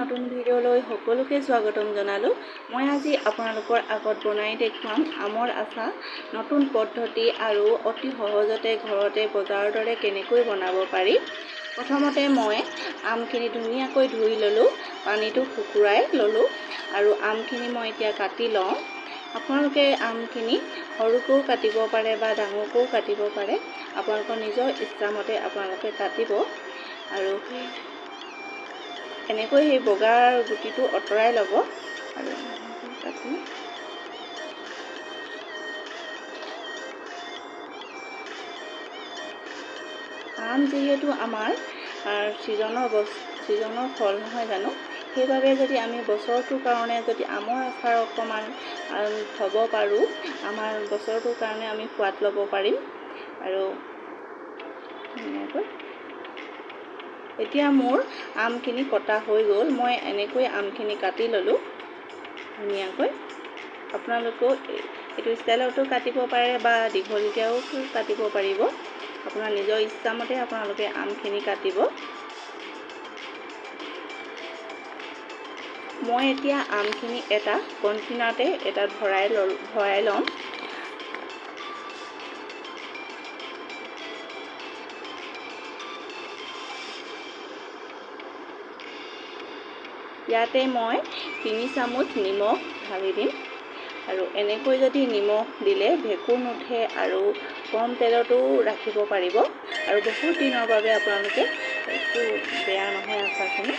নতুন ভিডিঅ'লৈ সকলোকে স্বাগতম জনালোঁ। মই আজি আপোনালোকৰ আগত বনাই দেখুৱাম আমৰ আচাৰ, নতুন পদ্ধতি আৰু অতি সহজতে ঘৰতে বজাৰৰ দৰে কেনেকৈ বনাব পাৰি। প্ৰথমতে মই আমখিনি ধুনীয়াকৈ ধুই ল'লোঁ, পানীটো শুকুৱাই ল'লোঁ আৰু আমখিনি মই এতিয়া কাটি লওঁ। আপোনালোকে আমখিনি সৰুকৈও কাটিব পাৰে বা ডাঙৰকৈও কাটিব পাৰে, আপোনালোকৰ নিজৰ ইচ্ছামতে আপোনালোকে কাটিব। আৰু এনেকৈ সেই বগা গুটিটো আঁতৰাই ল'ব আৰু কাটি আম যিহেতু আমাৰ ছিজনৰ ফল নহয় জানো, সেইবাবে যদি আমি বছৰটোৰ কাৰণে যদি আমৰ আচাৰ অকণমান থ'ব পাৰোঁ, আমাৰ বছৰটোৰ কাৰণে আমি সোৱাদ ল'ব পাৰিম। আৰু ধুনীয়াকৈ এতিয়া মোৰ আমখিনি কটা হৈ গ'ল। মই এনেকৈ আমখিনি কাটি ল'লোঁ ধুনীয়াকৈ। আপোনালোকেও এইটো ষ্টাইলতো কাটিব পাৰে বা দীঘলকৈও কাটিব পাৰিব, আপোনাৰ নিজৰ ইচ্ছামতে আপোনালোকে আমখিনি কাটিব। মই এতিয়া আমখিনি এটা কণ্টেইনাৰতে এটাত ভৰাই ল'ম। ইয়াতে মই 3 চামুচ নিমখ ঢালি দিম। আৰু এনেকৈ যদি নিমখ দিলে ভেঁকুৰ নুঠে আৰু কম তেলতো ৰাখিব পাৰিব আৰু বহুত দিনৰ বাবে আপোনালোকে একো বেয়া নহয় আচাৰখিনি।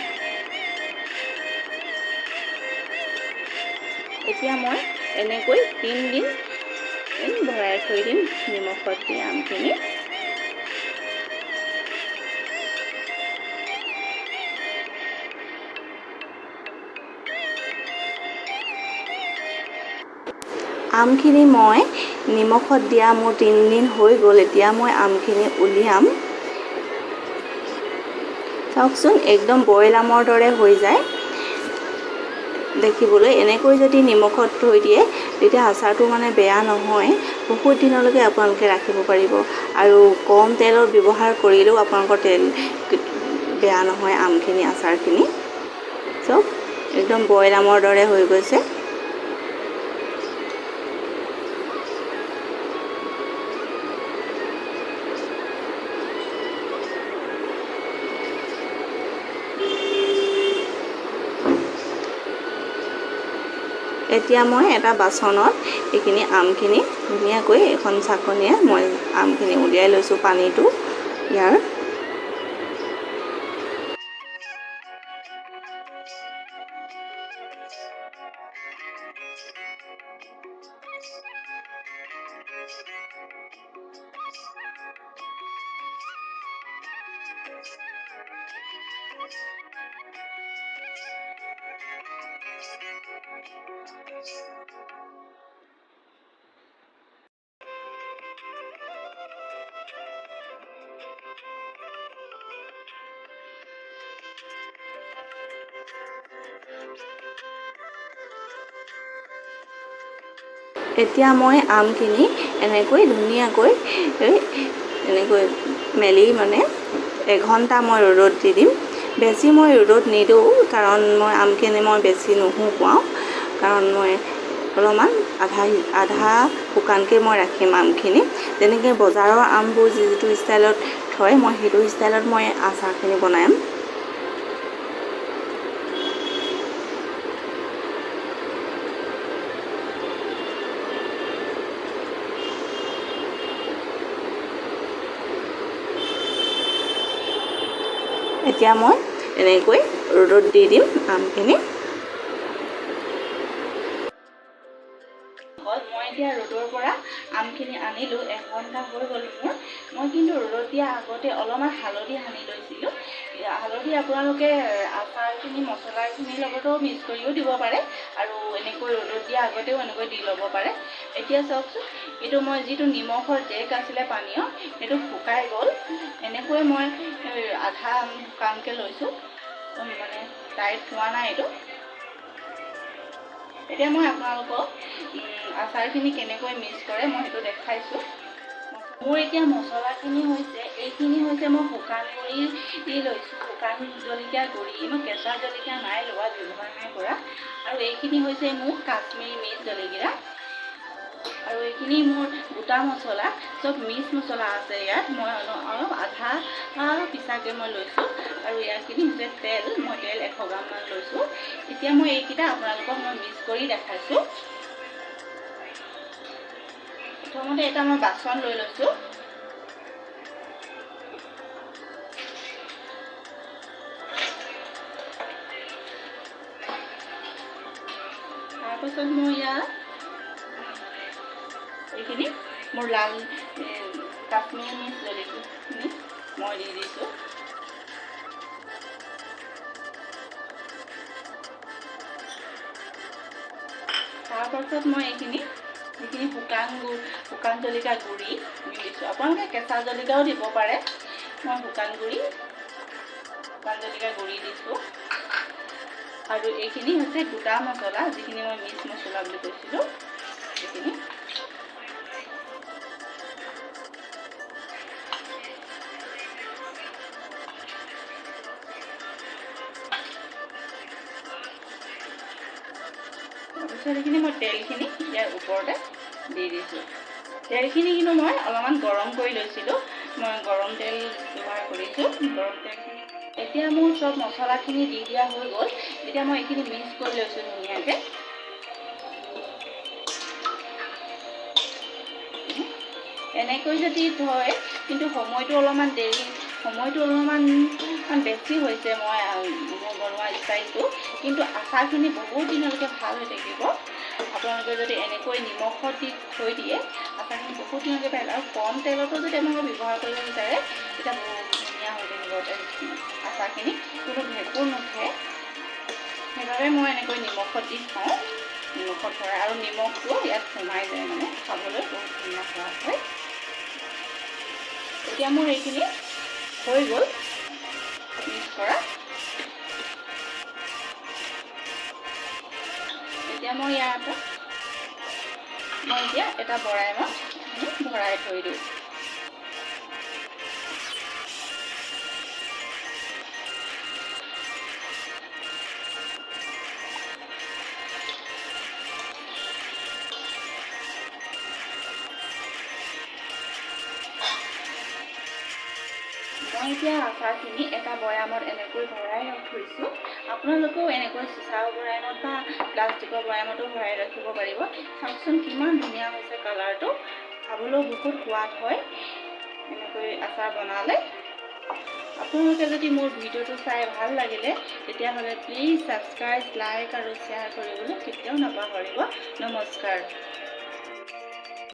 এতিয়া মই এনেকৈ 3 দিন ভৰাই থৈ দিম নিমখত দি আমখিনি। আমখিনি মই নিমখত দিয়া মোৰ 3 দিন হৈ গ'ল। এতিয়া মই আমখিনি উলিয়াম। চাওকচোন, একদম বইল আমৰ দৰে হৈ যায় দেখিবলৈ। এনেকৈ যদি নিমখত থৈ দিয়ে, তেতিয়া আচাৰটো মানে বেয়া নহয়, বহুত দিনলৈকে আপোনালোকে ৰাখিব পাৰিব। আৰু কম তেলৰ ব্যৱহাৰ কৰিলেও আপোনালোকৰ তেল বেয়া নহয় আমখিনি, আচাৰখিনি। চাওক, একদম বইল আমৰ দৰে হৈ গৈছে। এতিয়া মই এটা বাচনত এইখিনি আমখিনি ধুনীয়াকৈ এখন চাকনিয়ে মই আমখিনি উলিয়াই লৈছোঁ পানীটো ইয়াৰ। এতিয়া মই আমখিনি এনেকৈ ধুনীয়াকৈ এনেকৈ মেলি মানে এঘণ্টা মই ৰ'দত দি দিম। বেছি মই ৰ'দত নিদিওঁ, কাৰণ মই আমখিনি মই বেছি নুশুকুৱাওঁ, কাৰণ মই অলপমান আধা আধা শুকানকৈ মই ৰাখিম আমখিনি। যেনেকৈ বজাৰৰ আমবোৰ যিটো ষ্টাইলত থয়, মই সেইটো ষ্টাইলত মই আচাৰখিনি বনাম। এতিয়া মই এনেকৈ ৰ'দত দি দিম আমখিনি। মই এতিয়া ৰ'দৰ পৰা আমখিনি আনিলোঁ, এঘণ্টা হৈ গ'ল মোৰ। মই কিন্তু ৰ'দত দিয়া আগতে অলপমান হালধি সানি লৈছিলোঁ। হালধি আপোনালোকে আচাৰখিনি মছলাখিনিৰ লগতো মিক্স কৰিও দিব পাৰে আৰু এনেকৈ ৰ'দত দিয়া আগতেও এনেকৈ দি ল'ব পাৰে। এতিয়া চাওকচোন, এইটো মই যিটো নিমখৰ জেক আছিলে পানীয়, সেইটো শুকাই গ'ল। এনেকৈ মই আধা শুকানকৈ লৈছোঁ, মানে টাইট হোৱা নাই এইটো। এতিয়া মই আপোনালোকক আচাৰখিনি কেনেকৈ মিক্স কৰে মই সেইটো দেখাইছোঁ। মোৰ এতিয়া মছলাখিনি হৈছে, এইখিনি হৈছে মই শুকান গুড়ি লৈছোঁ, শুকান জলকীয়া গুড়ি, মই কেঁচা জলকীয়া নাই লোৱা, ব্যৱহাৰ নাই কৰা। আৰু এইখিনি হৈছে মোৰ কাশ্মীৰী মিৰ্চ জলকীয়া। আৰু এইখিনি মোৰ গোটা মছলা, চব মিক্স মছলা আছে ইয়াত। মই অলপ আধা পিছাকৈ মই লৈছোঁ। আৰু ইয়াৰখিনি হৈছে তেল, মই তেল 100 গ্ৰামমান লৈছোঁ। এতিয়া মই এইকেইটা আপোনালোকক মই মিক্স কৰি দেখাইছোঁ। প্ৰথমতে এটা মই বাচন লৈ লৈছোঁ। তাৰপাছত মই ইয়াত এইখিনি মোৰ লাল কাশ্মীৰী মিৰ্চ জলকীয়াখিনি মই দি দিছোঁ। তাৰপাছত মই এইখিনি যিখিনি শুকান জলকীয়া গুড়ি দি দিছোঁ। আপোনালোকে কেঁচা জলকীয়াও দিব পাৰে, মই শুকান জলকীয়া গুড়ি দিছোঁ। আৰু এইখিনি হৈছে গোটা মছলা, যিখিনি মই মিক্স মছলা বুলি কৈছিলোঁ, এইখিনি। তাৰপিছত এইখিনি মই তেলখিনি ইয়াৰ ওপৰতে দি দিছোঁ। তেলখিনি কিন্তু মই অলপমান গৰম কৰি লৈছিলোঁ, মই গৰম তেল ব্যৱহাৰ কৰিছোঁ। গৰম তেলখিনি এতিয়া মোৰ চব মছলাখিনি দি দিয়া হৈ গ'ল। এতিয়া মই এইখিনি মিক্স কৰি লৈছোঁ ধুনীয়াকৈ। এনেকৈ যদি থয়, কিন্তু সময়টো অলপমান দেৰি, সময়টো অলপমান বেছি হৈছে মই মোৰ বনোৱা ষ্টাইলটো, কিন্তু আচাৰখিনি বহুত দিনলৈকে ভাল হৈ থাকিব। আপোনালোকে যদি এনেকৈ নিমখত দি থৈ দিয়ে, আচাৰখিনি বহুত দিনলৈকে ভাল। আৰু কম তেলতো যদি আপোনালোকে ব্যৱহাৰ কৰিব বিচাৰে, তেতিয়া বহুত ধুনীয়া হৈ থাকিব আচাৰখিনি, কোনো ভেঁকুৰ নুঠে। সেইবাবে মই এনেকৈ নিমখত দি থওঁ, নিমখত ভৰাই, আৰু নিমখটো ইয়াত সোমাই যায়, মানে খাবলৈ বহুত ধুনীয়া সোৱাদ হয়। এতিয়া মোৰ এইখিনি হৈ গ'ল মিক্স কৰা। এতিয়া মই ইয়াৰ পৰা মই এতিয়া এটা বৰাইমত ভৰাই থৈ দিওঁ। মই এতিয়া আচাৰখিনি এটা বৈয়ামত এনেকৈ ভৰাই থৈছোঁ। আপোনালোকেও এনেকৈ চিচাৰ বৈয়ামত বা প্লাষ্টিকৰ বৈয়ামতো ভৰাই ৰাখিব পাৰিব। চাওকচোন কিমান ধুনীয়া হৈছে কালাৰটো, খাবলৈও বহুত সোৱাদ হয় এনেকৈ আচাৰ বনালে। আপোনালোকে যদি মোৰ ভিডিঅ'টো চাই ভাল লাগিলে, তেতিয়াহ'লে প্লিজ ছাবস্ক্ৰাইব, লাইক আৰু শ্বেয়াৰ কৰিবলৈ কেতিয়াও নাপাহৰিব। নমস্কাৰ।